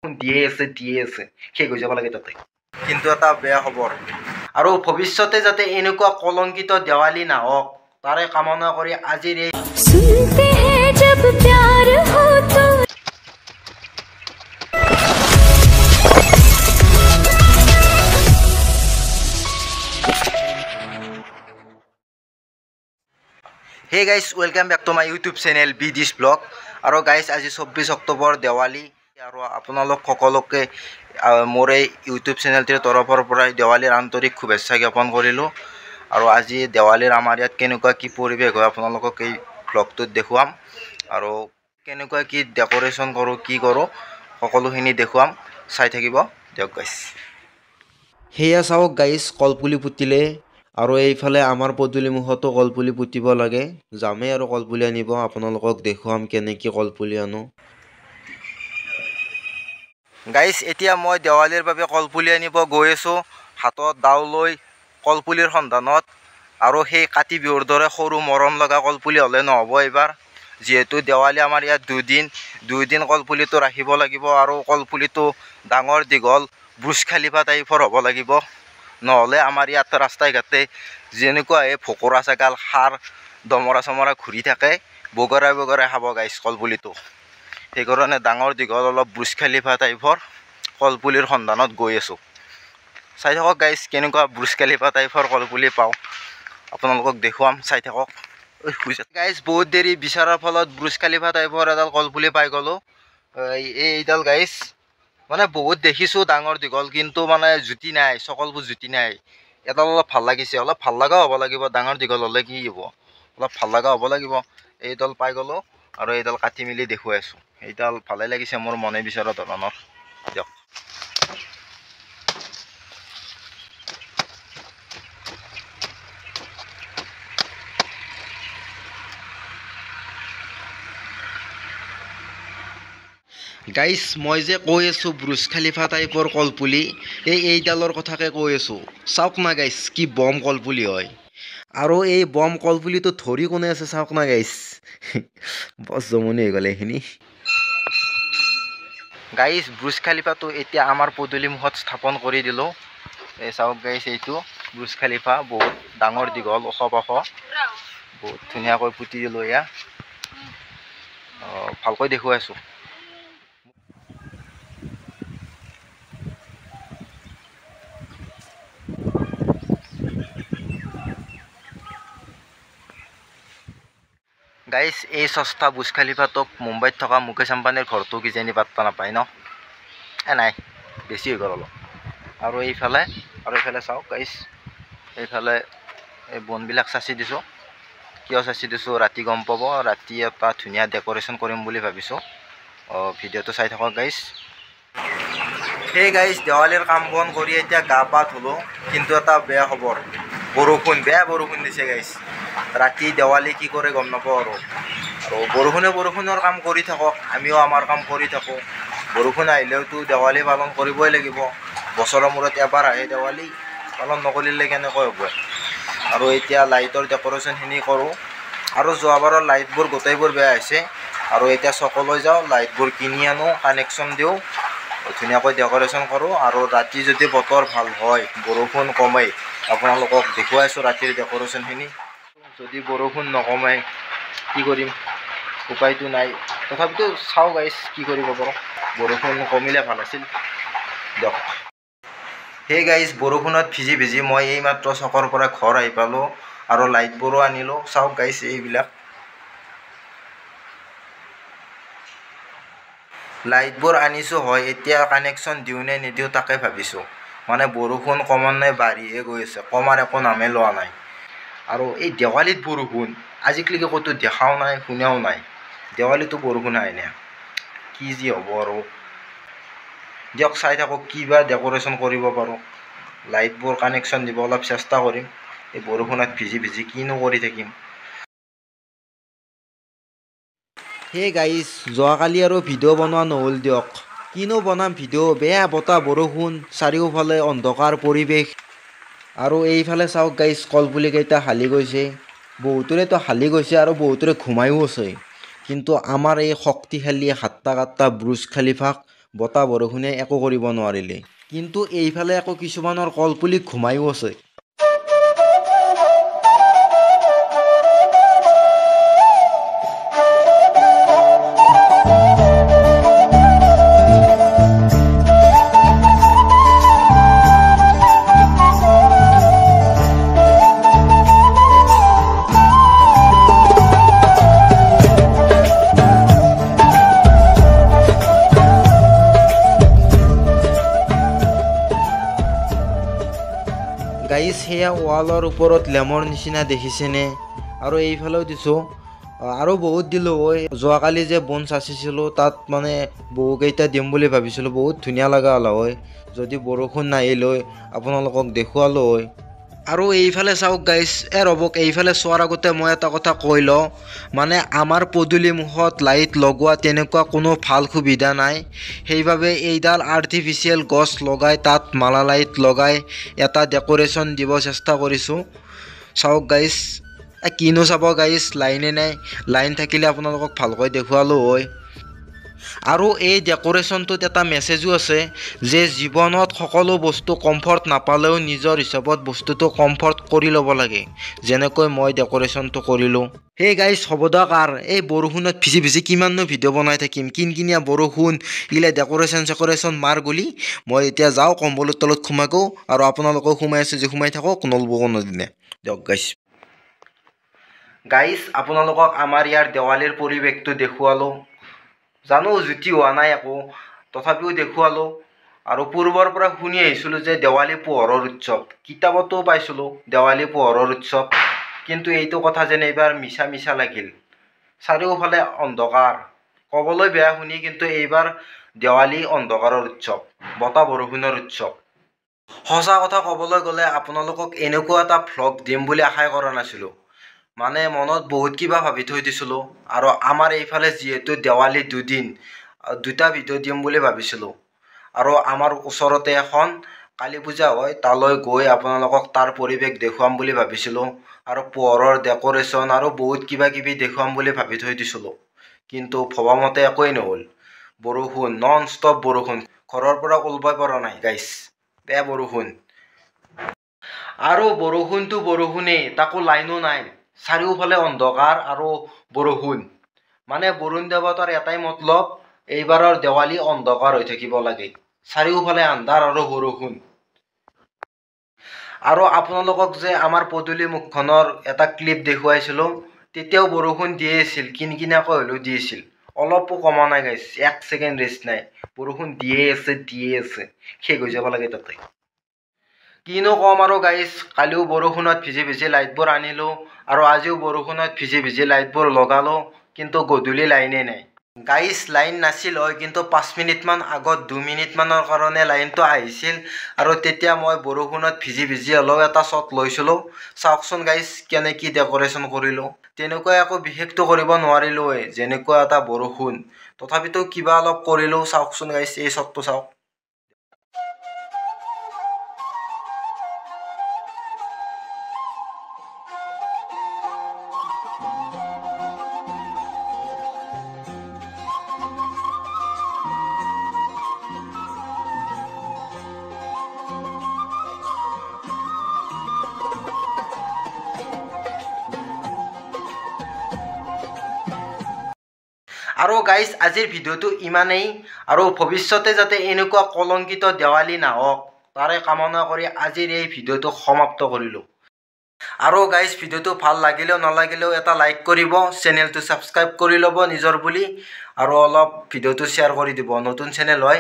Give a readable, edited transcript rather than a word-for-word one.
দিয়ে আছে দিয়ে আছে, শেষ হৈ যাব লাগে তাতে। কিন্তু এটা বেয়া খবৰ, আৰু ভৱিষ্যতে যাতে এনেকুৱা কলংকিত দেৱালী নাহক তাৰে কামনা কৰি আজিৰ এই सुनते हैं जब प्यार हो तो hey guys, welcome back to my YouTube channel B this blog. আৰু গাইজ, আজি 24 অক্টোবৰ দেৱালী, আৰু আপোনালোক সকলোকে মোৰ এই ইউটিউব চেনেলটোৰ তৰফৰ পৰাই দেৱালীৰ আন্তৰিক শুভেচ্ছা জ্ঞাপন কৰিলোঁ। আৰু আজি দেৱালীৰ আমাৰ ইয়াত কেনেকুৱা কি পৰিৱেশ হয় আপোনালোকক এই ব্লগটোত দেখুৱাম, আৰু কেনেকুৱা কি ডেক'ৰেশ্যন কৰোঁ কি কৰোঁ সকলোখিনি দেখুৱাম, চাই থাকিব দিয়ক গাইজ। সেয়া চাওক গাইজ, কলপুলি পুতিলে। আৰু এইফালে আমাৰ পদূলিমুখতো কলপুলি পুতিব লাগে, যামেই আৰু কলপুলি আনিব, আপোনালোকক দেখুৱাম কেনেকৈ কলপুলি আনো। গাইজ, এতিয়া মই দেৱালীৰ বাবে কলপুলি আনিব গৈ আছোঁ, হাতত দাও লৈ কলপুলিৰ সন্ধানত। আৰু সেই কাতি বিহুৰ দৰে সৰু মৰম লগা কলপুলি হ'লে নহ'ব এইবাৰ, যিহেতু দেৱালী আমাৰ ইয়াত দুদিন কলপুলিটো ৰাখিব লাগিব। আৰু কলপুলিটো ডাঙৰ দীঘল ব্ৰুজ খালিফা টাইপৰ হ'ব লাগিব, নহ'লে আমাৰ ইয়াত ৰাস্তাই ঘাটে যেনেকুৱা এই ফকৰা ছাগাল সাৰ দমৰা চমৰা ঘূৰি থাকে, বগৰাই বগৰাই খাব গাইছ কলপুলিটো। সেইকাৰণে ডাঙৰ দীঘল অলপ ব্ৰুজ খালিফা টাইপৰ কলপুলিৰ সন্ধানত গৈ আছোঁ। চাই থাকক গাইছ, কেনেকুৱা ব্ৰুজ খালিফা টাইপৰ কলপুলি পাওঁ আপোনালোকক দেখুৱাম, চাই থাকক। গাইছ, বহুত দেৰি বিচৰাৰ ফলত ব্ৰুজ খালিফা টাইপৰ এডাল কলপুলি পাই গ'লোঁ। এইডাল গাইছ, মানে বহুত দেখিছোঁ ডাঙৰ দীঘল, কিন্তু মানে জুতি নাই, চকলবোৰ জুতি নাই। এডাল অলপ ভাল লাগিছে, অলপ ভাল লগাও হ'ব লাগিব, ডাঙৰ দীঘল হ'লে কি হ'ব, অলপ ভাল লগা হ'ব লাগিব। এইডাল পাই গ'লোঁ আৰু এইডাল কাটি মেলি দেখুৱাই আছোঁ। এইডাল ভালে লাগিছে মোৰ মনে বিচৰা ধৰণৰ। দিয়ক গাইছ, মই যে কৈ আছোঁ ব্ৰুজ খালিফা টাইপৰ কলপুলি, এইডালৰ কথাকে কৈ আছোঁ। চাওক না গাইছ, কি বম কলপুলি হয়। আৰু এই বম কলপুলিটো ধৰি কোনে আছে চাওক না গাইছ, বছ জমনি হৈ গ'ল এইখিনি। গাইছ, ব্ৰুজ খালিফাটো এতিয়া আমাৰ পদূলিমুখত স্থাপন কৰি দিলোঁ। এই চাওক গাইছ, এইটো ব্ৰুজ খালিফা, বহুত ডাঙৰ দীঘল ওখ পাখ, বহুত ধুনীয়াকৈ পুতি দিলোঁ। এয়া ভালকৈ দেখুৱাই আছোঁ। গাইছ, এই সস্তা বুজ খালিফাটোক মুম্বাইত থকা মুকেশ আম্বানীৰ ঘৰটো কিজানি পাত্তা নাপায় ন? নাই, বেছি হৈ গ'ল অলপ। আৰু এইফালে চাওক গাইছ, এইফালে এই বনবিলাক চাঁচি দিছোঁ। কিয় চাঁচি দিছোঁ ৰাতি গম পাব। ৰাতি এটা ধুনীয়া ডেক'ৰেশ্যন কৰিম বুলি ভাবিছোঁ। ভিডিঅ'টো চাই থাকক গাইছ। সেই গাইছ, দেৱালীৰ কাম বন কৰি এতিয়া গা পা ধুলোঁ, কিন্তু এটা বেয়া খবৰ, বৰষুণ, বেয়া বৰষুণ দিছে গাইছ। ৰাতি দেৱালী কি কৰে গম নাপাওঁ। আৰু বৰষুণে বৰষুণৰ কাম কৰি থাকক, আমিও আমাৰ কাম কৰি থাকোঁ। বৰষুণ আহিলেওতো দেৱালী পালন কৰিবই লাগিব, বছৰৰ মূৰত এবাৰ আহে দেৱালী, পালন নকৰিলে কেনেকৈ হ'ব। আৰু এতিয়া লাইটৰ ডেক'ৰেশ্যনখিনি কৰোঁ। আৰু যোৱাবাৰৰ লাইটবোৰ গোটেইবোৰ বেয়া হৈছে, আৰু এতিয়া চকলৈ যাওঁ, লাইটবোৰ কিনি আনো, কানেকশ্যন দিওঁ, ধুনীয়াকৈ ডেক'ৰেশ্যন কৰোঁ। আৰু ৰাতি যদি বতৰ ভাল হয়, বৰষুণ কমে, আপোনালোকক দেখুৱাইছোঁ ৰাতিৰ ডেক'ৰেশ্যনখিনি। যদি বৰষুণ নকমে কি কৰিম, উপায়টো নাই। তথাপিতো চাওঁ গাইছ কি কৰিব পাৰোঁ, বৰষুণ কমিলে ভাল আছিল। দিয়ক। সেই গাইছ, বৰষুণত ভিজি ভিজি মই এইমাত্ৰ চকৰ পৰা ঘৰ আহি পালোঁ, আৰু লাইটবোৰো আনিলোঁ। চাওক গাইছ, এইবিলাক লাইটবোৰ আনিছোঁ হয়, এতিয়া কানেকশ্যন দিওঁ নে নিদিওঁ তাকে ভাবিছোঁ। মানে বৰষুণ ক্ৰমান্বয়ে বাঢ়িহে গৈ আছে, কমাৰ একো নামেই লোৱা নাই। আৰু এই দেৱালীত বৰষুণ আজিকালি ক'তো দেখাও নাই, শুনাও নাই। দেৱালীতো বৰষুণ আহে নে, কি যি হ'ব আৰু। দিয়ক চাই থাকক কিবা ডেক'ৰেশ্যন কৰিব পাৰোঁ। লাইটবোৰ কানেকশ্যন দিব অলপ চেষ্টা কৰিম। এই বৰষুণত ভিজি ভিজি কিনো কৰি থাকিম। সেই গাইছ, যোৱাকালি আৰু ভিডিঅ' বনোৱা নহ'ল দিয়ক। কিনো বনাম ভিডিঅ', বেয়া বতাহ বৰষুণ, চাৰিওফালে অন্ধকাৰ পৰিৱেশ। আৰু এইফালে চাওক গাইছ, কলপুলিকেইটা হালি গৈছে, বহুতৰেতো হালি গৈছে আৰু বহুতৰে ঘুমায়ো আছে। কিন্তু আমাৰ এই শক্তিশালী হাত্তা কাট্টা ব্ৰুজ খালিফাক বতাহ বৰষুণে একো কৰিব নোৱাৰিলে। কিন্তু এইফালে আকৌ কিছুমানৰ কলপুলি ঘুমায়ো আছে। গাইজ সেয়া ৱালৰ ওপৰত লেমৰ নিচিনা দেখিছেনে? আৰু এইফালেও দিছোঁ, আৰু বহুত দিলোঁ হয়। যোৱাকালি যে বন চাচিছিলোঁ তাত মানে বহুকেইটা দিম বুলি ভাবিছিলোঁ, বহুত ধুনীয়া লগা হ'ল হয় যদি বৰষুণ নাহিল হয়, আপোনালোকক দেখুৱালোঁ হয়। আৰু এইফালে চাওক গাইজ, ৰ'বক, এইফালে চোৱাৰ আগতে মই এটা কথা কৈ লওঁ, মানে আমাৰ পদূলি মুখত লাইট লগোৱা তেনেকুৱা কোনো ভাল সুবিধা নাই, সেইবাবে এইডাল আৰ্টিফিচিয়েল গছ লগাই তাত মালা লাইট লগাই এটা ডেক'ৰেশ্যন দিব চেষ্টা কৰিছোঁ। চাওক গাইজ, কিনো চাব গাইজ, লাইনে নাই, লাইন থাকিলে আপোনালোকক ভালকৈ দেখুৱালোঁ হয়। আৰু এই ডেক'ৰেশ্যনটোত এটা মেছেজো আছে যে জীৱনত সকলো বস্তু কমফৰ্ট নাপালেও নিজৰ হিচাপত বস্তুটো কমফৰ্ট কৰি ল'ব লাগে, যেনেকৈ মই ডেক'ৰেশ্যনটো কৰিলোঁ। সেই গাইজ হ'ব দিয়ক, আৰু এই বৰষুণত ভিজি ভিজি কিমাননো ভিডিঅ' বনাই থাকিম, কিনকিনীয়া বৰষুণ, এইগিলা ডেক'ৰেশ্যন চেক'ৰেশ্যন মাৰ গলি। মই এতিয়া যাওঁ কম্বলৰ তলত সোমাগো, আৰু আপোনালোকেও সোমাই আছে যে সোমাই থাকক, নলব কোনোদিনে। দিয়ক গাইজ। গাইজ আপোনালোকক আমাৰ ইয়াৰ দেৱালীৰ পৰিৱেশটো দেখুৱালোঁ, জানো জুতি হোৱা নাই একো, তথাপিও দেখুৱালোঁ। আৰু পূৰ্বৰ পৰা শুনি আহিছিলোঁ যে দেৱালী পোহৰৰ উৎসৱ, কিতাপতো পাইছিলোঁ দেৱালী পোহৰৰ উৎসৱ, কিন্তু এইটো কথা যেন এইবাৰ মিছা মিছা লাগিল। চাৰিওফালে অন্ধকাৰ, ক'বলৈ বেয়া শুনি, কিন্তু এইবাৰ দেৱালী অন্ধকাৰৰ উৎসৱ, বতাহ বৰষুণৰ উৎসৱ। সঁচা কথা ক'বলৈ গ'লে আপোনালোকক এনেকুৱা এটা ভ্লগ দিম বুলি আশাই কৰা নাছিলোঁ, মানে মনত বহুত কিবা ভাবি থৈ দিছিলোঁ। আৰু আমাৰ এইফালে যিহেতু দেৱালী দুদিন, দুটা ভিডিঅ' দিম বুলি ভাবিছিলোঁ। আৰু আমাৰ ওচৰতে এখন কালী পূজা হয়, তালৈ গৈ আপোনালোকক তাৰ পৰিৱেশ দেখুৱাম বুলি ভাবিছিলোঁ, আৰু পোহৰৰ ডেক'ৰেশ্যন আৰু বহুত কিবা কিবি দেখুৱাম বুলি ভাবি থৈ দিছিলোঁ। কিন্তু ভবামতে একোৱেই নহ'ল, বৰষুণ, নন ষ্টপ বৰষুণ, ঘৰৰ পৰা ওলাবই পৰা নাই গাইজ, বেয়া বৰষুণ। আৰু বৰষুণটো বৰষুণেই, তাকো লাইনো নাই, চাৰিওফালে অন্ধকাৰ আৰু বৰষুণ। মানে বৰুণ দেৱতাৰ এটাই মতলব, এইবাৰৰ দেৱালী অন্ধকাৰ হৈ থাকিব লাগে, চাৰিওফালে আন্ধাৰ আৰু বৰষুণ। আৰু আপোনালোকক যে আমাৰ পদূলি মুখখনৰ এটা ক্লিপ দেখুৱাইছিলোঁ, তেতিয়াও বৰষুণ দিয়ে আছিল, কিনকিনীয়াকৈ হ'লেও দি আছিল, অলপো কমা নাই গাইজ, এক ছেকেণ্ড ৰেষ্ট নাই, বৰষুণ দিয়ে আছে, দিয়ে আছে, শেষ হৈ যাব লাগে তাতে। কিনো ক'ম আৰু গাইজ, কালিও বৰষুণত ভিজি ভিজি লাইটবোৰ আনিলোঁ, আৰু আজিও বৰষুণত ভিজি ভিজি লাইটবোৰ লগালোঁ, কিন্তু গধূলি লাইনেই নাই গাইজ। লাইন নাছিল হয়, কিন্তু 5 মিনিটমান আগত 2 মিনিটমানৰ কাৰণে লাইনটো আহিছিল, আৰু তেতিয়া মই বৰষুণত ভিজি ভিজি হ'লেও এটা শ্বট লৈছিলোঁ। চাওকচোন গাইজ কেনে কি ডেক'ৰেশ্যন কৰিলোঁ, তেনেকুৱা একো বিশেষটো কৰিব নোৱাৰিলোঁৱেই, যেনেকুৱা এটা বৰষুণ, তথাপিতো কিবা অলপ কৰিলোঁ। চাওকচোন গাইজ এই শ্বটটো চাওক। আৰু গাইজ আজিৰ ভিডিঅ'টো ইমানেই, আৰু ভৱিষ্যতে যাতে এনেকুৱা কলংকিত দেৱালী নাহক তাৰে কামনা কৰি আজিৰ এই ভিডিঅ'টো সমাপ্ত কৰিলোঁ। আৰু গাইজ ভিডিঅ'টো ভাল লাগিলেও নালাগিলেও এটা লাইক কৰিব, চেনেলটো ছাবস্ক্ৰাইব কৰি ল'ব নিজৰ বুলি, আৰু অলপ ভিডিঅ'টো শ্বেয়াৰ কৰি দিব, নতুন চেনেল হয়।